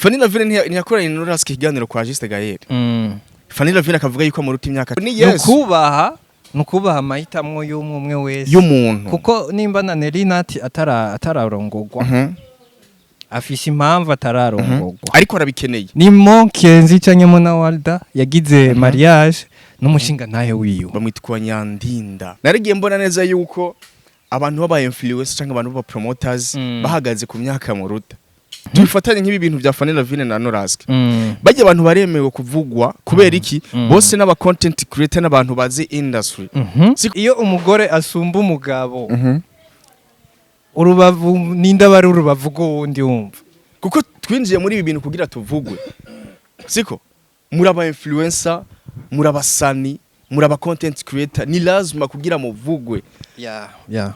Fanny Lavine ntiyakoranye na Norasque ikiganiro kwa Juste Gaël. Fanny Lavine akavuga yuko amuruta imyaka ni Yesu. Nukubaha amahitamwo y'umwe umwe wese y'umuntu. Kuko nimba na Nelly Nat atararongogwa, afise impamvu atararongogwa. Ariko arabikeneye. Ni Mokenzi canke Mona Walda yagize mariage n'umushinga ntahe wiwe. Bamwitwa Nyandinda. Narigiye mbona neza yuko abantu baba influencer cyangwa abantu baba promoters bahagaze ku myaka muruta. Tubifatanye nk'ibi bintu bya Fanny Lavine na Norasque. Bajya abantu baremewe kuvugwa kubera iki? Bose n'aba content creator n'abantu bazi industry. Iyo umugore asumba umugabo urubavu, ninde aba ari urubavu rw'uwundi wumva? Kuko twinjiye muri ibi bintu kugira tuvugwe, siko? Muri aba influencer, muri abasani, muri aba content creator, ni lazima kugira muvugwe.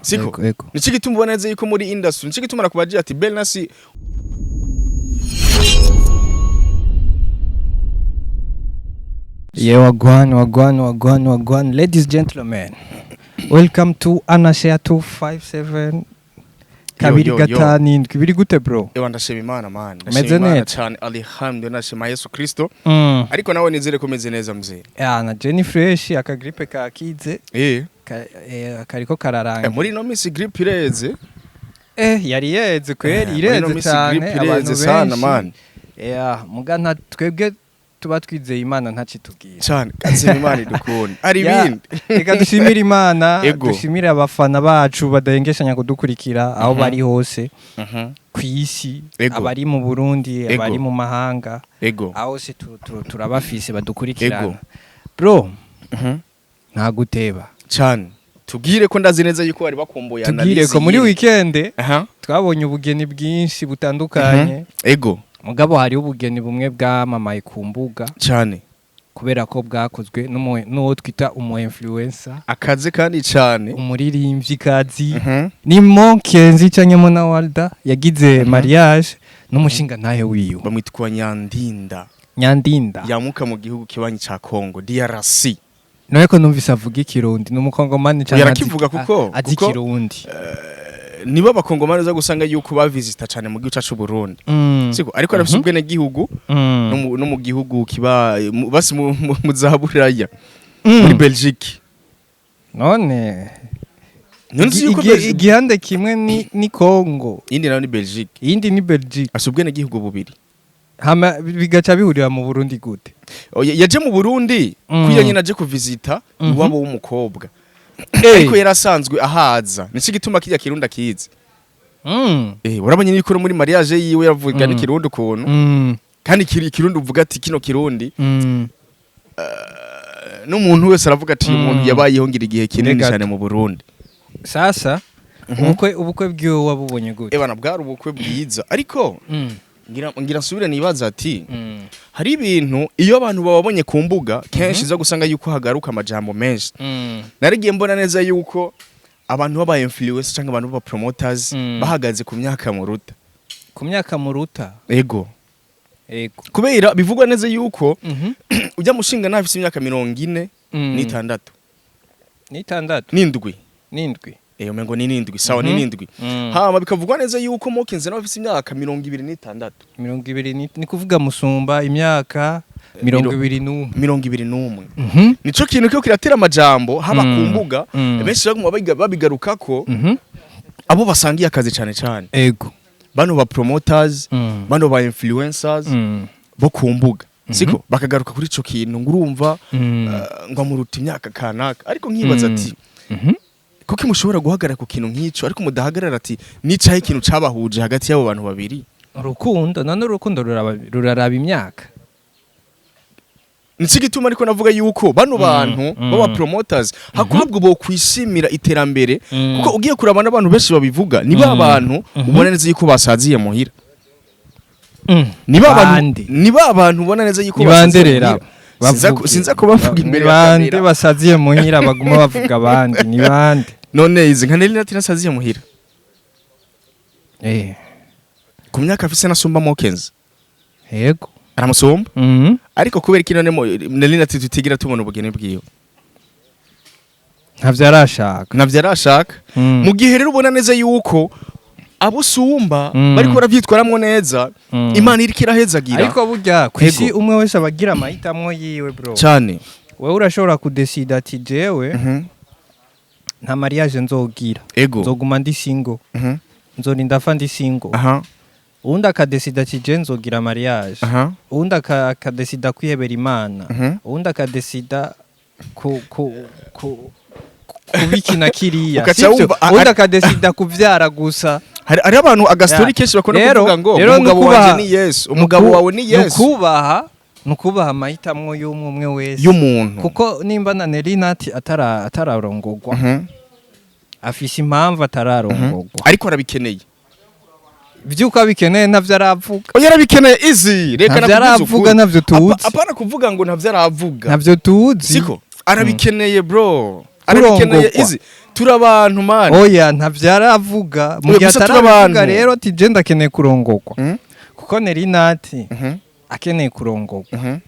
Siko? Ego, ego. Nico gituma ubona neza yuko muri industry, nico gituma nakubagira ati Belnasi. Yeah, wagwan, wagwan, wagwan, wagwan. Ladies, gentlemen, welcome to Anashare 257 kabiri Yo, yo, yo. 7. Biri gute, bro? Ewa, ndashima Imana, man. Meze Ndashima Imana neza. cyane, alhamdulillah, ndashima Yesu Kristo. Ariko nawe nizere ko meze neza, mzee. Ya, na Jenny Fresh akagripe kakize. Kariko kararanga. Muri ino minsi grippe ireze. Yari yeze kweri. Muri ino Ireze minsi cyane. grippe Abantu ireze sana, benshi. man. Yeah, muga nta twebwe tuba twizeye Imana ntacitubwira. Cyane, kazima Imana idukunda ari Ya, ibindi. Reka dushimire Imana, Ego. dushimire abafana bacu badahengeshanya kudukurikira aho bari hose ku isi, abari mu Burundi, abari mu mahanga, aho hose turabafise badukurikirana. Bro, nta guteba. Cyane, tubwire ko ndazi neza yuko bari bakumbuye Tubwire analyse ko muri y'iyi. weekend twabonye ubugeni bwinshi butandukanye. Mugabo hariho ubugeni bumwe bwamamaye ku mbuga kubera ko bwakozwe n'uwo twita umu influencer, Akaze kandi cyane. umuririmvyikazi. Ni Mokenzi canke Mona Walda yagize mariage n'umushinga ntahe wiwe. Bamwitwa Nyandinda. Nyandinda. Yamuka mu gihugu kibanyi ca Congo DRC. Noye ko numvise avuga ikirundi, ni umukongomani canke Yarakivuga azi kuko ikirundi? Nibo abakongomani uza gusanga yuko bavisita cyane mu gihugu cacu Burundi, siko? Ariko arafise ubwene gihugu no mu gihugu kiba basi mu za Buraya, muri Belgique. None None uzi yuko igihande kimwe ni Congo, iyindi nayo ni Belgique. Iyindi ni Belgique. Afise ubwene gihugu bubiri. Hama bigaca bihurira mu Burundi gute? Oh, yaje mu Burundi kugira nyine aje kuvizita iwabo w'umukobwa, ariko yari asanzwe ahaza, nico gituma kijya kirundi akizi. Urabonye yuko no muri mariage yiwe yavuga n'ikirundi ukuntu, kandi ikirundi uvuga ati kino kirundi, n'umuntu wese aravuga ati uyu muntu yabayeho ngira igihe kinini Ni gato. cyane mu Burundi. Sasa ubukwe bwiwe wabubonye gute? Ebana, bwari ubukwe bwiza, ariko ngira nsubire nibaza ati hari ibintu iyo abantu bababonye ku mbuga kenshi uza gusanga yuko hagaruka amajambo menshi. Narigiye mbona neza yuko abantu baba influencer cyangwa abantu baba promoters bahagaze ku myaka muruta. Ku myaka muruta? Ego. Ego. Kubera bivugwa neza yuko ujya mushinga ntafise imyaka mirongo ine n'itandatu. N'itandatu? N'indwi. N'indwi. Umengo ni n'indwi, sawa, ni n'indwi. Hama bikavugwa neza yuko Mokenzi nawe afise imyaka 26. 20 ni kuvuga musumba imyaka 21. 21. Nico kintu cyo kiratera amajambo haba ku mbuga, benshi baguma babigarukako, abo basangiye akazi cyane cyane, bano ba promoters, bano ba influencers bo ku mbuga, siko? Bakagaruka kuri ico kintu ngo urumva ngo amuruta imyaka kanaka, ariko nkibaza ati kuko mushobora guhagarara ku kintu nk'ico ariko mudahagarara ati nicaye ikintu cabahuje hagati y'abo bantu babiri? Urukundo, none urukundo ruraraba imyaka? Nico gituma ariko navuga yuko bano bantu baba promoters hakwabwo bo kwishimira iterambere, kuko ugiye kuraba n'abantu benshi babivuga ni ba bantu ubona neza yuko basaziye muhira, ni ba bantu Bande? ni ba bantu ubona neza yuko Ni bande basaziye rero? muhira. Sinza Bavuge. Sinza kubavuga imbere Ni ya bande kamera. basaziye muhira baguma bavuga abandi? Ni bande? None izi nka Nelly Nati nasaziye muhira? Ku myaka afise nasumba Mokenzi. Yego. Aramusumba. Ariko kubera iki none Nelly Nati tutigira tubona ubugeni bwiwe? Ntavyo arashaka. Navyo arashaka. Mu gihe rero ubona neza yuko Abo usumba bariko baravyitwaramwo neza, Imana iriko irahezagira. Ariko burya ku isi umwe wese aba agira amahitamo yiwe, bro. Cyane. Wewe urashobora kudesida ati: "Jewe nta mariage nzogira, nzoguma ndi single, nzorinda mfa ndi single." Uwundi akadesida ati: "Je nzogira mariage." Uwundi akadesida kwihebera Imana. Uwundi akadesida ku kubiki na kiriya. Ugaca Sivyo? wumva Uwundi akadesida kuvyara gusa. Hari abantu agastori kenshi bakunda kuvuga ngo Rero umugabo wanje ni Yesu, umugabo wawe ni Yesu. Nukubaha amahitamwo y'umwe umwe wese y'umuntu. Kuko nimba na Nelly Nat atararongogwa, afise impamvu atararongogwa. Ariko arabikeneye. Vyuko abikeneye ntavyo aravuga. Oya, arabikeneye izi, reka Ntavyo nakubwize aravuga, ukuri. ntavyo tuzi. Apana kuvuga ngo ntavyo aravuga. Ntavyo tuzi. Siko arabikeneye, bro, arabikeneye. Kurongogwa. Izi turi abantu, man. Oya, ntavyo aravuga mu Oya, gihe gusa turi atarabivuga. abantu. Rero ati: "Je ndakeneye kurongogwa." Kuko Nelly Nat akeneye kurongogwa,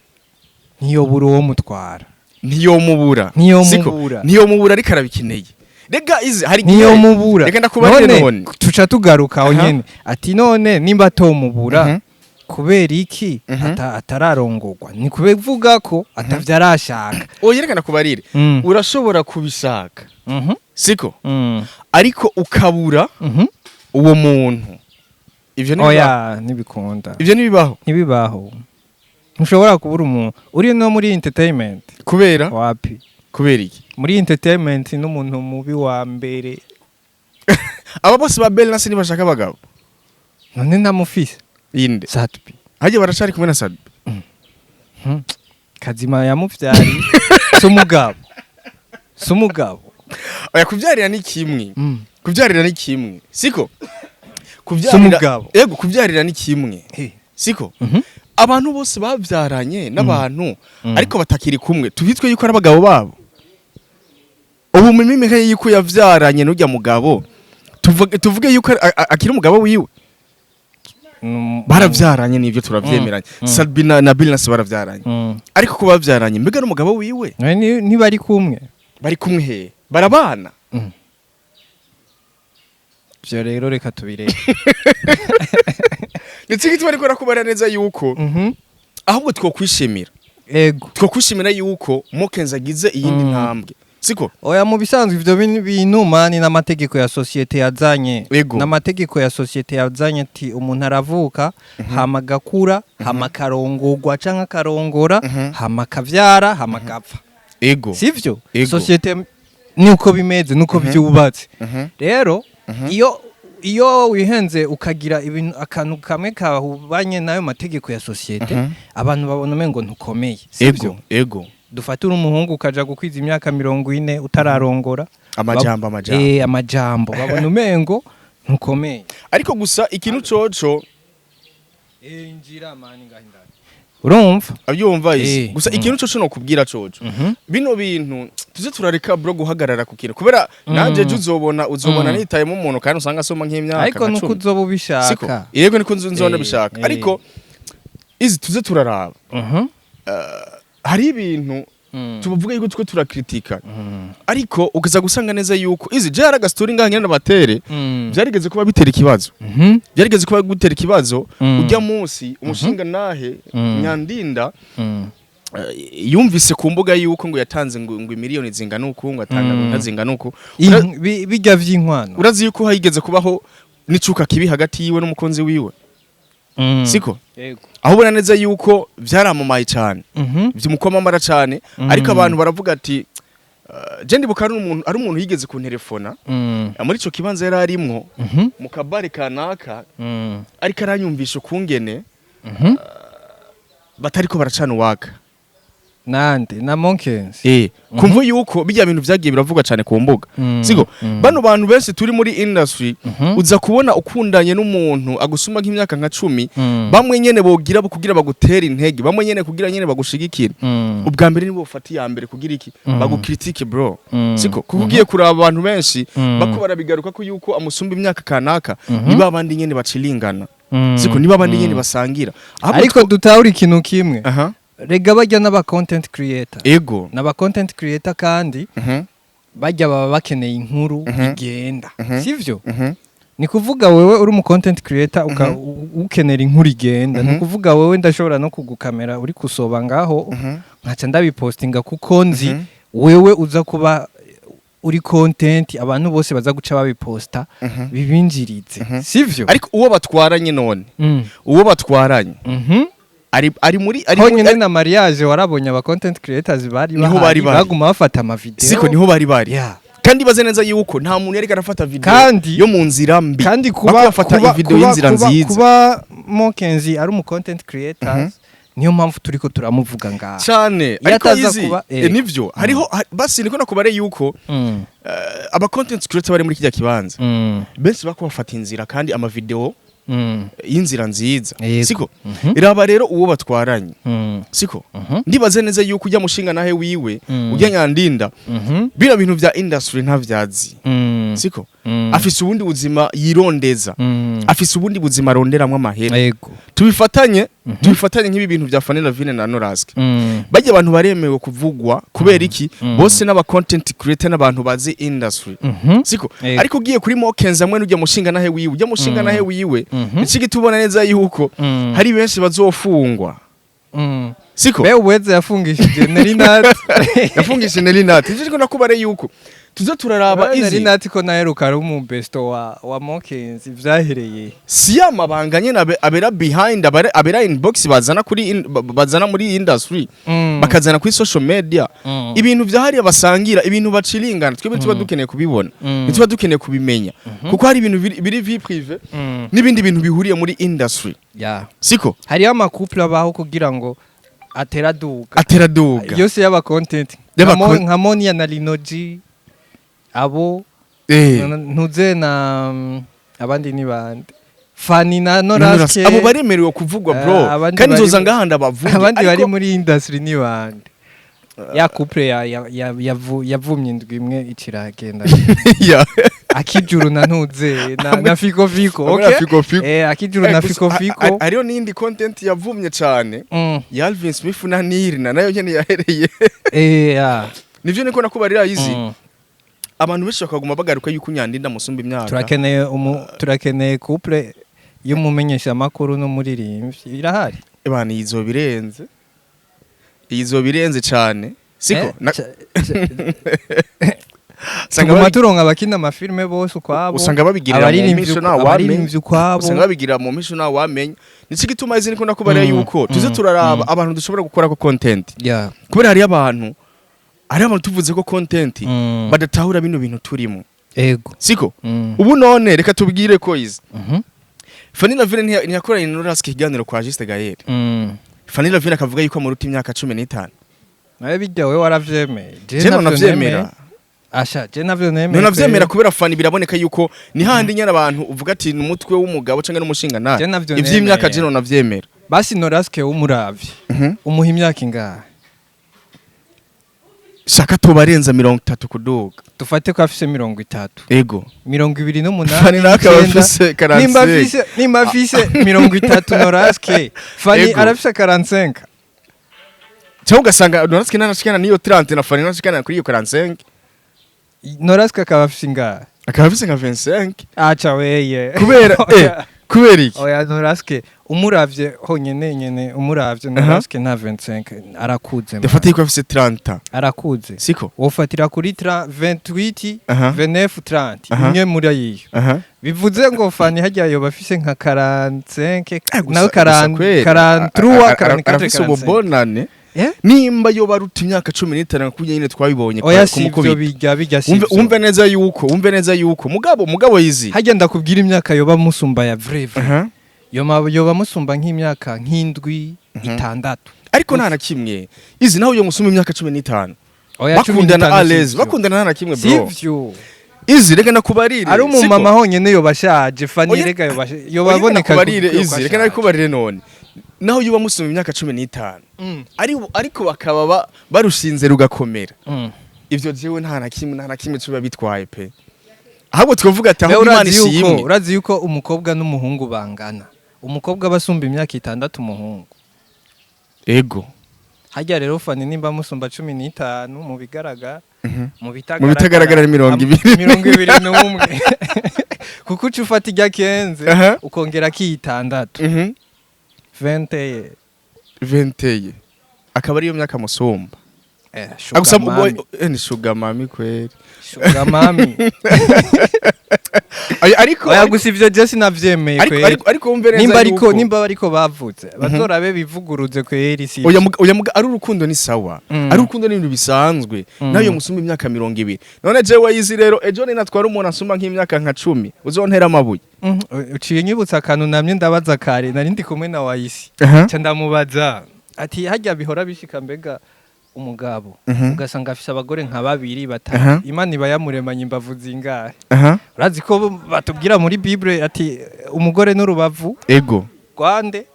ntiyobura uwo mutwara. Ntiyomubura. Ntiyomubura. Siko ntiyomubura, ariko arabikeneye. Rega izi hari igihe Ntiyomubura. Reka ndakubarire. None None tuca tugaruka aho nyene ati: "None nimba atomubura, kubera iki atararongogwa?" Ni kubivuga ko atavyo arashaka. Oya, reka ndakubarire. Urashobora kubishaka, siko, ariko ukabura uwo muntu. Ivyo ntibibaho. Oya, ntibikunda. Ivyo ntibibaho. Ntibibaho, ntushobora kubura umuntu uri no muri entertainment. Kubera Wapi. Kubera iki? Muri entertainment n'umuntu mubi wa mbere. Aba bose ba Bell nase ntibashaka abagabo. None ntamufise? Inde? Sat-B. Hagiye baracari kumwe na Sat-B? Kazima yamuvyariye, si umugabo? Si umugabo? Oya, kuvyarira ni kimwe. Kuvyarira ni kimwe, siko? Si umugabo. Yego, kuvyarira ni kimwe, siko? Mhm. Abantu bose bavyaranye n'abantu ariko batakiri kumwe, tubitwe yuko ari abagabo babo. Ubu mu mimike yuko yavyaranye n'urya mugabo, tuvuge yuko akiri umugabo wiwe? Baravyaranye nivyo, turavyemeranye. Sat-B na Bill Nass baravyaranye. Ariko ko bavyaranye, mbega n'umugabo wiwe? None ntibari kumwe? Bari kumwe he? Barabana? Ivyo rero reka tubireke. Ndetse igituma ariko rakubara neza yuko ahubwo twokwishimira, twokwishimira yuko Mokenzi agize iyindi ntambwe, siko? Oya, mu bisanzwe ivyo bintu man n'amategeko ya société yazanye. N'amategeko ya société yazanye ati umuntu aravuka, hama agakura, hama akarongorwa canke akarongora, hama akavyara, hama agapfa. Sivyo? Ego. Société nuko bimeze, nuko vyubatse. Rero iyo wihenze ukagira ibintu akantu kamwe kahubanye n'ayo mategeko ya société, abantu babona umengo ntukomeye, sivyo? Ego. Dufate uri umuhungu ukaja gukwiza imyaka 40 utararongora. Amajambo, amajambo. Amajambo, babona umengo ntukomeye. Ariko gusa ikintu coco Injira man ngahindana, urumva? Abyumva isi. Gusa ikintu coco no kubwira coco, bino bintu tuze turareka, bro, guhagarara ku kintu, kubera nanje ejo uzobona nitayemo umuntu kandi usanga asoma nk'imyaka Ariko nka nuko 10. uzoba Siko? ubishaka. Yego, niko nzobona bishaka. Ariko izi tuze turaraba, hari ibintu tubavuga yuko tuko turakritika, ariko ukaza gusanga neza yuko izi je hari agastori ngaha nyene batere byarigeze kuba bitera ikibazo, byarigeze kuba gutera ikibazo. Ujya munsi umushinga nahe Nyandinda yumvise ku mbuga yuko ngo yatanze ngo miliyoni zingana uku, ngo atanga inka zingana uku. Bijya vy'inkwano. Urazi yuko higeze kubaho n'icuka kibi hagati yiwe n'umukunzi wiwe, siko? Yego. Aho ubona neza yuko vyaramamaye cyane, vyumukwamamara cyane. Ariko abantu baravuga ati je ndibuka ari umuntu yigeze kuntelefona muri ico kibanza yari arimwo mu kabare kanaka, ariko aranyumvisha ukungene batariko baracana uwaka. Nande na Monkens? Kumva yuko bijya bintu vyagiye biravugwa cyane ku mbuga, siko? Bano bantu benshi turi muri industry, uza kubona ukundanye n'umuntu agusuma nk'imyaka nka 10, bamwe nyene bogira kugira bagutere intege, bamwe nyene kugira nyene bagushigikire, ubwa mbere nibo bafata iya mbere kugira iki? Bagukritike, bro. Siko? Kuko ugiye kuraba abantu benshi bako barabigaruka ko yuko amusumba imyaka kanaka, ni babandi nyene bacilingana, siko? Ni babandi nyene basangira. Ahubwo Ariko dutahura ikintu kimwe. Rega bajya n'aba content creator, n'aba content creator kandi bajya baba bakeneye inkuru igenda, sivyo? Ni kuvuga wewe uri umu content creator ukenera inkuru igenda, ni kuvuga wewe ndashobora no kugukamera uri kusoba ngaho, nkaca ndabipostinga kuko nzi wewe uza kuba uri content, abantu bose baza guca babiposta, bibinjirize, sivyo? Ariko uwo batwaranye none, uwo batwaranye ari muri ari muri Honyine na mariage warabonye aba content creators bari Niho bahari, bari bari. baguma bafata ama video. Siko niho bari bari. Kandi baze neza yuko nta muntu yariko arafata video yo mu nzira mbi. Kandi kuba Bako bafata video y'inzira nziza. Kuba Mokenzi ari umu content creator, niyo mpamvu turiko turamuvuga ngaha. Cyane. Iyo Ariko ataza izi kuba, nivyo hariho basi niko nakubare yuko aba content creator bari muri kijya kibanza, benshi bako bafata inzira kandi ama video y'inzira nziza. Siko? Iraba rero uwo batwaranye, siko? Ndibaze neza yuko ujya mushinga nahe wiwe, ujya Nyandinda, bino bintu vya industry ntavyazi. Siko? Afise ubundi buzima yirondeza, afise ubundi buzima aronderamwo amahera. Tubifatanye, tubifatanye nk'ibi bintu vya Fanny Lavine na Norask. Bajya abantu baremewe kuvugwa kubera iki? Bose n'aba content creator n'abantu bazi industry. Siko? Ariko ugiye kuri Mokenzi hamwe n'ujya mushinga nahe wiwe, ujya mushinga nahe wiwe, iki gitubona neza yuko hari benshi bazofungwa. Siko? Be uweze yafungishije Nelinat. Yafungishije Nelinat. Ivyo ariko nakubare yuko tuze turaraba izi. Nelinat ko naheruka ari umu besto wa Mokenzi, vyahereye? Si ya mabanga nyene abera behind, abera inbox, bazana kuri bazana muri industry, bakazana kuri social media, ibintu vyahariya basangira, ibintu baciringana, twebwe tuba dukeneye kubibona, tuba dukeneye kubimenya, kuko hari ibintu biri vie privée n'ibindi bintu bihuriye muri industry. Siko? Hariho ama couple abaho kugira ngo ateraduga. Ateraduga. Yose y'aba content. Nka Monia na Linoji abo, ntuze na abandi ni bande, Fani na Noraske. Abo baremerewe kuvugwa, bro. Abandi Kandi nzoza ngaha ndabavuge. Abandi bari Ariko muri industry ni bande? Ya couple ya yavumye indwi imwe ikiragenda. Akijuru na ntuze na Fiko Fiko. Hamwe na Okay. Fiko Fiko. Akijuru na Gusa, Fiko Fiko. Hariho n'indi content yavumye cane, ya Alvin Smith na Nirina, nayo nyene yahereye. Ya. Nivyo niko nakubarira izi. Abantu benshi bakaguma bagaruka yuko Nyandinda musumba imyaka. Turakeneye couple y'umumenyesha makuru n'umuririmbyi, irahari? Ebana, izo birenze, izo birenze cane, siko? Usanga Tuguma turonka abakina amafilme bose ukwabo, usanga babigirira mu abaririmbyi misho nta wamenya. Abaririmbyi ukwabo. Usanga babigirira mu misho nta wamenya. Nico gituma izi niko nakubarira yuko tuze turaraba abantu dushobora gukora ko content, kubera hariyo abantu tuvuze ko content badatahura bino bintu turimo. Siko? Ubu none reka tubwire ko izi Fanny Lavine ntiyakoranye na Norask ikiganiro kwa Juste Gaël. Fanny Lavine akavuga yuko amuruta imyaka 15. Nawe bijya we waravyemeye? Je Navyo navyemera. nemeye. Asha, je navyo nemeye. Ntunavyemera kubera Fanny biraboneka yuko ni handi nyene abantu uvuga ati ni umutwe w'umugabo canke n'umushinga Je nawe. navyo Ivy'imyaka nemeye. je navyemera. Basi Noraske w'umuravyi umuha imyaka ingahe? Shaka tubarenza 30 kuduga. Dufate ko afise 30. Ego. 28. Fanny nawe akaba n'icenda. afise Nimba 45. afise 30 Noraske, Fanny arafise 45. Cyangwa ugasanga Noraske ntanashikana niyo 30 na Fanny ntanashikana kuri iyo 45. Noraske akaba afise ingahe? Akaba afise nka 25. Aca weye. Kubera kubera iki? Oya, Noraske umuravye honyene nyene, umuravye Noraske nta 25, arakuze, man. Dufate yuko afise 30. Arakuze. Siko? Wofatira kuri 28, 29, 30, imwe muri ayiyo. Bivuze ngo Fani hajya yoba afise nka 45, nawe Gusa kweri, 43, 44, arafise 45. ububonane. Nimba yoba aruta imyaka 15 kurya nyine twabibonye Oya, si kumukubita. ivyo bijya si Wumve ivyo. Wumve neza yuko mugabo yizi. Hajya ndakubwira imyaka yoba musumba ya vrai vrai. Yoba musumba nk'imyaka nk'indwi, itandatu. Ariko nta na kimwe izi, nawe yo musumba imyaka 15, Oya, cumi bakundana n'itanu à l'aise, sivyo. bakundana nta na kimwe, bro. Sivyo. Izi reka nakubarire. Ari umumama honyene yoba ashaje Fani. Oya, Reka yoba Oya, aboneka nakubarire ko izi, reka ashaje. nakubarire none naho yoba musumba imyaka 15, ariko bakaba barushinze rugakomera. Ivyo jewe nta na kimwe tuba bitwaye pe, ahubwo twavuga ati Mbe ahubwo Imana urazi yuko ishimwe. Urazi yuko umukobwa n'umuhungu bangana, umukobwa aba asumba imyaka 6 umuhungu. Ego. Hajya rero Fani nimba musumba 15 mu bigaragara. Mu Mu bitagaragara ni 20. 21, kuko uca ufata irya 15 ukongera kiyitandatu, 20. 20 akaba ariyo myaka musumba. Sugar Gusa mami. Ni sugar mami kweri. Sugar mami. Ariko Oya, gusa ivyo je sinavyemeye kweri. Ariko wumve neza Nimba ariko yuko nimba bariko bavutse, bazorabe bivuguruze kweri, si Oya, ari urukundo ni sawa. Ari urukundo ni ibintu bisanzwe. Nayo musumba imyaka 20, none jewe yizi rero ejo ni natwara umuntu asumba nk'imyaka nka 10, uzontera amabuye? Uciye nyibutsa akantu namye ndabaza kare, nari ndi kumwe na Wayisi, nca ndamubaza ati harya bihora bishika mbega umugabo ugasanga afise abagore nka babiri, batatu, Imana iba yamuremanye imbavu zingahe? Urazi ko batubwira muri Bible ati umugore n'urubavu rwande?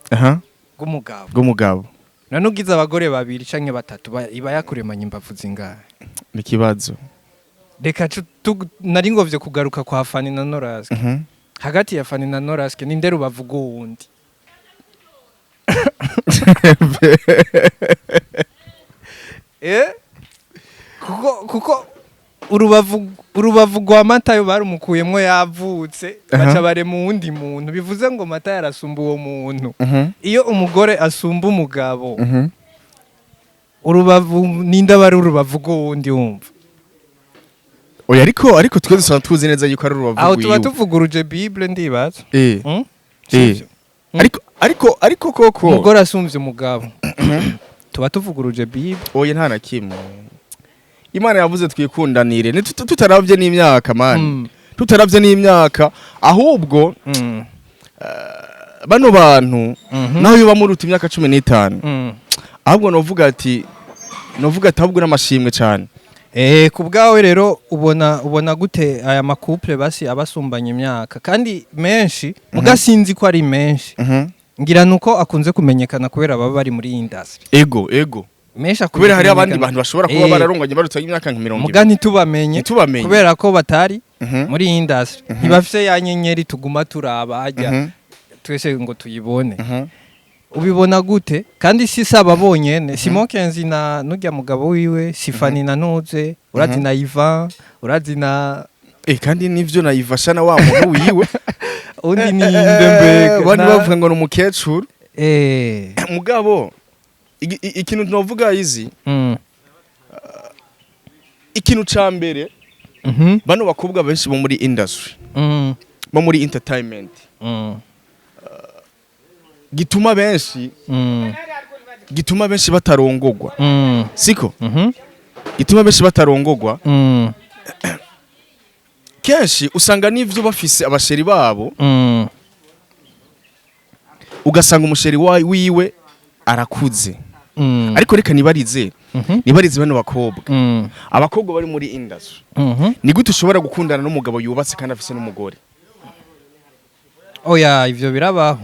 Rw'umugabo. Bw'umugabo. None ugize abagore babiri canke batatu, iba yakuremanye imbavu zingahe? Ni ikibazo. Reka nari ngovye kugaruka kwa Fani na Noraske. Hagati ya Fani na Noraske, ninde rubavu rw'uwundi? Kuko urubavu rwa Matayo barumukuyemwo yavutse, baca barema uwundi muntu, bivuze ngo Matayo arasumba uwo muntu. Iyo umugore asumba umugabo, urubavu ninde aba ari urubavu rw'uwundi, wumva? Oya, ariko twe dusanzwe tuzi neza yuko ari urubavu Aho tuba rwiwe. tuvuguruje Bible, ndibaza. Eh. Sivyo? Ariko koko Umugore asumvye umugabo, tuba tuvuguruje Bible. Oya, nta na kimwe. Imana yavuze twikundanire. Ni tutaravye n'imyaka, man. Tutaravye n'imyaka, ahubwo bano bantu, naho yoba muruta imyaka 15, ahubwo novuga ati ahubwo n'amashimwe cyane. Ku bwawe rero ubona gute aya ma couple basi abasumbanya imyaka kandi menshi? Muga sinzi ko ari menshi, ngira nuko akunze kumenyekana kubera baba bari muri industry. Ego. Menshi akunze Kubera hari abandi kumenyekana. bantu bashobora kuba bararonganye baruta imyaka nka mirongo Muga ibiri. ntitubamenye Ntitubamenye. kubera ko batari muri industry, ntibafise ya nyenyeri tuguma turaba hajya twese ngo tuyibone. Ubibona gute? Kandi si saba bonyene, Simon Kenzi na nurya mugabo wiwe, si Fani na Nuze, urazi na Ivan, urazi na Eh, kandi nivyo nayivasha na wa muntu wiwe. Undi ni inde mbega? Bandi bavuga ngo ni umukecuru. Mugabo ikintu novuga izi, ikintu ca mbere, bano bakobwa benshi bo muri industry, bo muri entertainment, gituma benshi batarongogwa, siko? Gituma benshi batarongogwa, kenshi usanga n'ivyo bafise aba chéri babo, ugasanga umu chéri wiwe arakuze. Ariko reka nibarize, nibarize bano bakobwa, abakobwa bari muri industry, ni gute ushobora gukundana n'umugabo yubatse kandi afise n'umugore? Oya, ivyo birabaho.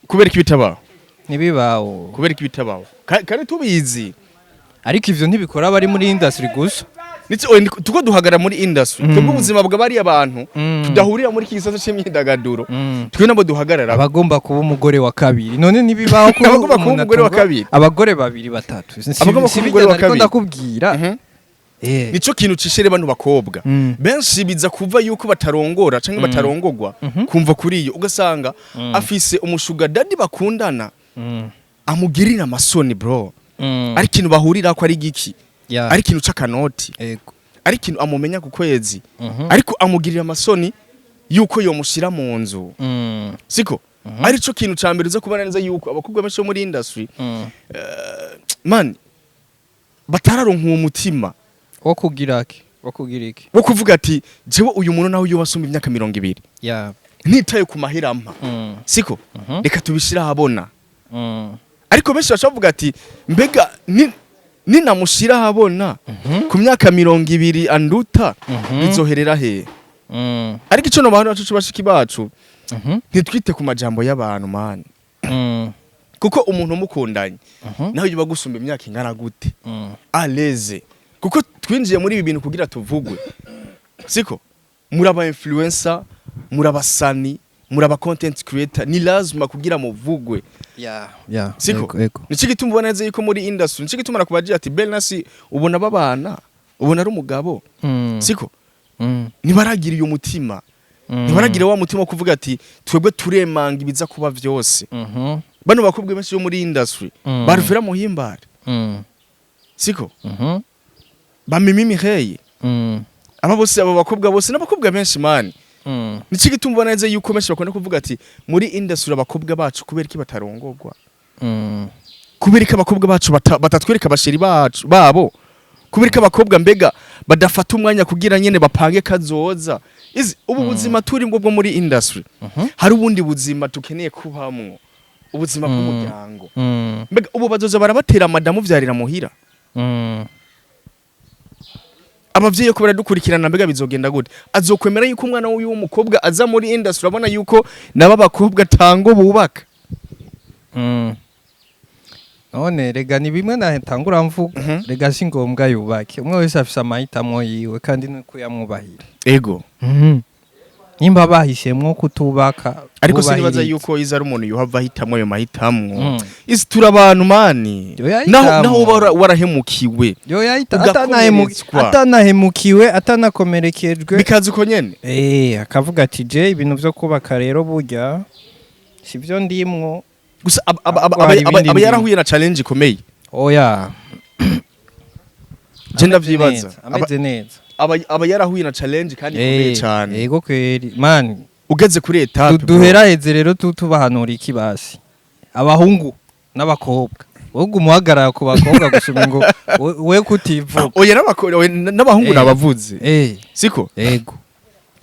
Kubera ko bitabaho? Ntibibaho. Kubera ko bitabaho kandi tubizi? Ariko ivyo ntibikora abari muri industry gusa. Ndetse oya, tuko duhagarara muri industry, twebwe ubuzima bw'abariya bantu tudahurira muri iki gisata c'imyidagaduro, twe nabo duhagarara. Abagomba kuba umugore wa kabiri, none ntibibaho ko Abagomba kuba umuntu umugore wa atunga kabiri. abagore babiri, batatu? Abagomba Si kuba umugore bijya wa nariko kabiri. ndakubwira. Nico kintu cishere bano bakobwa benshi, biza kuva yuko batarongora canke batarongogwa, kumva kuri iyo ugasanga afise umu sugar daddy bakundana, amugirira amasoni, bro. Ari ikintu bahurira ko ari giki, ari ikintu c'akanoti, ari ikintu amumenya ku kwezi, ariko amugirira amasoni yuko yomushira mu nzu, siko? Arico kintu ca mbere uza kubona neza yuko abakobwa benshi bo muri industry, man, batararonka uwo mutima Wo kugira iki? Wo kugira iki? Wo kuvuga ati jewe uyu muntu nawe yoba asumba imyaka 20, ntitaye ku mahera ampa, siko? Reka tubishire ahabona. Ariko benshi baca bavuga ati mbega ninamushira ahabona ku myaka 20 anduta, bizoherera hehe? Ariko ico no bantu bacu, bashiki bacu, ntitwite ku majambo y'abantu, man, kuko umuntu mukundanye, nawe yoba gusumba imyaka ingana gute, aleze, kuko twinjiye muri ibi bintu kugira tuvugwe, siko? Muri aba influencer, muri abasani, muri aba content creator, ni lazima kugira muvugwe, siko? Ego, ego. Nico gituma ubona neza yuko muri industry, nico gituma nakubagira ati Belnasi ubona babana. Ubona ari umugabo, siko? Ntibaragira uyu mutima, ntibaragira wa mutima wo kuvuga ati twebwe turemanga ibiza kuba vyose. Bano bakobwa benshi bo muri industry, baruvera muhimbare, siko? Bamimi Mireille, aba bose, aba bakobwa bose n'abakobwa benshi, man. Nico gituma ubona neza yuko benshi bakunda kuvuga ati muri industry abakobwa bacu kubera iki batarongorwa? Kubera ko abakobwa bacu batatwereka aba chéri bacu babo? Kubera ko abakobwa mbega badafata umwanya kugira nyene bapange kazoza? Izi ubu buzima turi bwo muri industry, hari ubundi buzima tukeneye kubamwo, ubuzima bw'umuryango. Mbega ubu bazoza barabatera amadamu vyarira muhira? Abavyeyi ko baradukurikirana, mbega bizogenda gute? Azokwemera yuko umwana w'uyu w'umukobwa aza muri industry urabona yuko nabo abakobwa tango bubaka? None rega ni bimwe natangura mvuga. Rega si ngombwa yubake, umwe wese afise amahitamo yiwe kandi nuko yamwubahira. Nimba bahisemwo kutubaka, Ariko sinibaza bubahirize. yuko iza ari umuntu yohava ahitamwo ayo mahitamwo. Izi turi abantu, man. Yo yahitamwo. Naho uba warahemukiwe, Yo yahita ugakomeretswa. atanahemukiwe, atanakomerekejwe. Bikaza uko nyene. Akavuga ati je ibintu vyo kubaka rero burya sivyo ndimwo. Gusa Ahubwo hari ibindi aba ndimo. yarahuye na challenge ikomeye. Oya. Je ndavyibaza. Ameze neza. Aba yarahuye na challenge kandi ikomeye cyane. Yego kweri, man. Ugeze kuri étape, bro. Duheraheze rero tubahanura iki basi abahungu n'abakobwa? Wowe umuhagarara ku bakobwa gusuma ngo we kutivuga. Oya, oya, n'abahungu nabavuze, siko? Yego.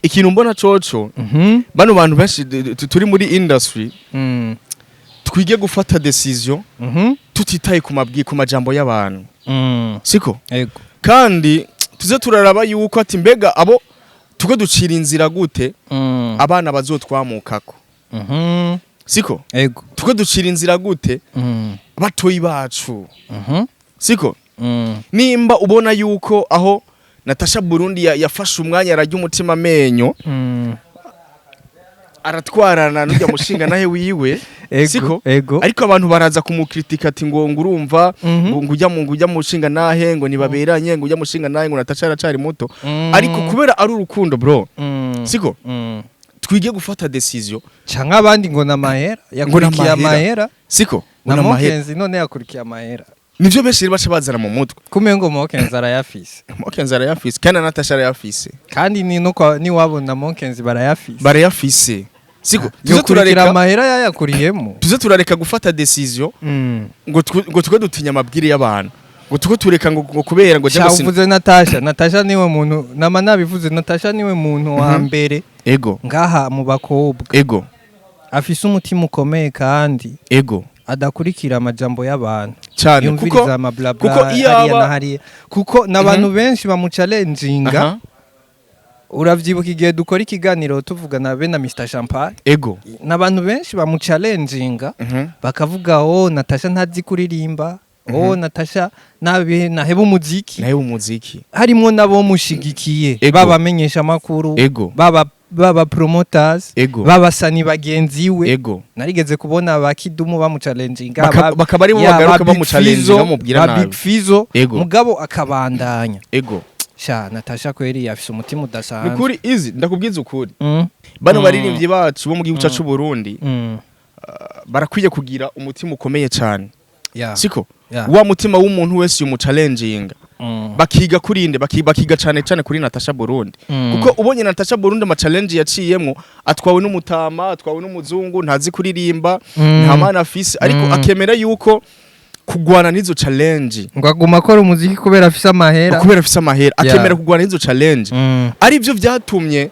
Ikintu mbona coco, bano bantu benshi turi muri industry, twige gufata decision tutitaye ku mabwi, ku majambo y'abantu, siko? Yego. Kandi tuze turaraba yuko ati mbega abo tuko ducira inzira gute abana bazotwamukako, siko? Yego. Tuko ducira inzira gute batoyi bacu, siko? Nimba ubona yuko aho Natasha Burundi yafashe umwanya arajya umutima amenyo, aratwarana n'ujya mushinga nahe wiwe, siko? Ego. Ariko abantu baraza kumukritika ati ngo urumva, ngo ujya mu ngo ujya mushinga nahe, ngo nibaberanye, ngo ujya mushinga nahe, ngo Natasha aracari muto. Ariko kubera ari urukundo, bro, siko? Twige gufata decision. Canke abandi ngo namahera yakurikiye. N'amahera. Amahera. Siko? Ngo Na n'amahera. Mokenzi none yakurikiye amahera. Nivyo benshi rero baca bazana mu mutwe. Kumbe ngo Mokenzi arayafise. Mokenzi arayafise kandi na Natasha arayafise. Kandi ni no kwa niwabo na Mokenzi barayafise. Barayafise, siko? Tuze Yokurikira turareka amahera yayakuriyemo. Tuze turareka gufata decision ngo twe dutinya amabwire y'abantu, ngo tuko tureka ngo kubera ngo Sha, uvuze Natasha, Natasha niwe muntu nama nabivuze, Natasha niwe muntu wa mbere ngaha mu bakobwa afise umutima ukomeye kandi adakurikira amajambo y'abantu, Cyane, yumviriza kuko amablabla kuko iyo hariya na hariya, kuko n'abantu benshi bamuchallenginga. Uravyibuka igihe dukora ikiganiro tuvugana be na Mr Champagne? N'abantu benshi bamuchallenginga, bakavuga: "Oh, Natasha ntazi kuririmba, oh, Natasha nabe naheba umuziki." Nawe umuziki. Harimwo nabo mushigikiye, babamenyesha amakuru, baba promoters, babasani bagenzi we. Narigeze kubona ba Kidumu bamuchallenginga, Bakaba aribo bagaruka ba Big bamuchallenginga, Fizzo, bamubwira ba nabi. Big Fizzo. Mugabo akabandanya. Sha, Natasha kweri afise umutima udasanzwe. Nukuri izi ndakubwiza ukuri, bano baririmbyi bacu bo mu gihugu cyacu Burundi barakwiye kugira umutima ukomeye cyane, siko? Wa mutima w'umuntu wese umuchallenginga, bakiga kurinde, bakiga cyane cyane kuri Natasha Burundi. Kuko ubonye Natasha Burundi ama challenge yaciyemwo, atwawe n'umutama, atwawe n'umuzungu, ntazi kuririmba, nta mana afise, ariko akemera yuko kugwana n'izo challenge, ngo aguma akora umuziki kubera afise amahera. Kubera afise amahera, akemera kugwana n'izo challenge. Ari byo byatumye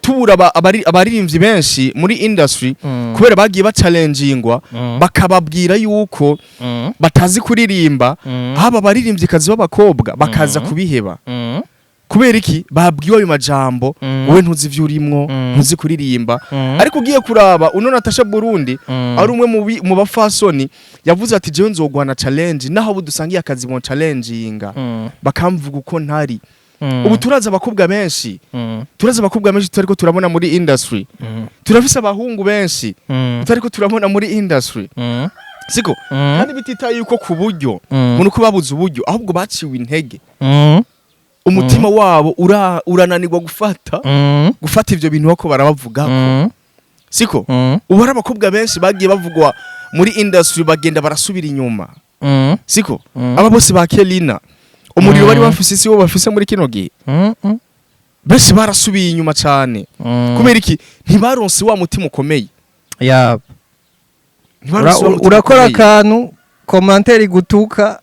tubura abaririmbyi benshi muri industry, kubera bagiye bachallengingwa, bakababwira yuko batazi kuririmba. Haba abaririmbyi b'abakobwa bakaza kubiheba. Kubera iki? Babwiwe ayo majambo: "Wowe ntuzi ivyo urimwo, ntuzi kuririmba." Ariko ugiye kuraba uno Natasha Burundi, ari umwe mu bafasoni yavuze ati jewe nzogwana challenge naho abo dusangiye akazi mu challenginga, bakamvuga uko ntari. Ubu turazi abakobwa benshi, turazi abakobwa benshi tutariko turabona muri industry. Turafise abahungu benshi tutariko turabona muri industry, siko? Kandi bititaye yuko ku buryo umuntu ko babuze uburyo, ahubwo baciwe intege. Umutima wabo urananirwa gufata gufata ivyo bintu bako barabavuga, siko? Ubu hari abakobwa benshi bagiye bavugwa muri industry, bagenda barasubira inyuma, siko? Aba bose ba Kelina, umuriro bari bafise si wo bafise muri kino gihe. Benshi barasubiye inyuma cyane. Kubera iki? Ntibaronse wa mutima ukomeye. Ntibaronse wa mutima Urakora ukomeye. akantu, commentaire igutuka,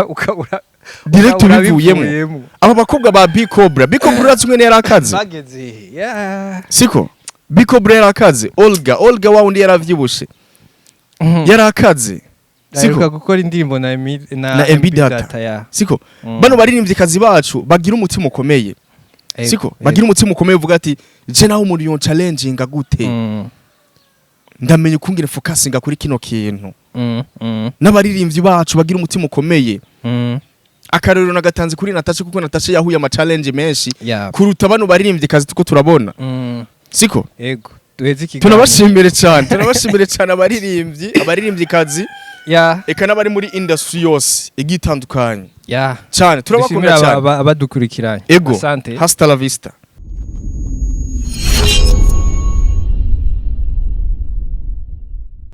ukabura Direct ukabura ubivuyemo. bivuyemo. Aba bakobwa ba B Cobra, B Cobra uratse umwe yari akaze. Bageze, yeah. Siko? B Cobra yari akaze. Olga, Olga wa wundi yaravyibushe, yari akaze, Aheruka siko? gukora indirimbo na na, Na MB Data. Ya. Siko? Bano baririmvyikazi bacu bagira umutima ukomeye, siko? Bagira umutima ukomeye, uvuga ati: "Je naho umuntu yon challenginga gute, ndamenye ukungene focusinga kuri kino kintu." N'abaririmbyi bacu bagira umutima ukomeye. Akarorero nagatanze kuri Natasha, kuko Natasha yahuye ama challenge menshi kuruta bano baririmvyikazi tuko turabona, siko? Ego, duheze ikiganiro. Tunabashimire cyane, tunabashimire cyane abaririmbyi, abaririmvyikazi, eka n'abari muri industry yose igiye itandukanye cyane. Turabakunda Dushimire cyane. abadukurikiranye. Ego. Asante. Hasta la vista.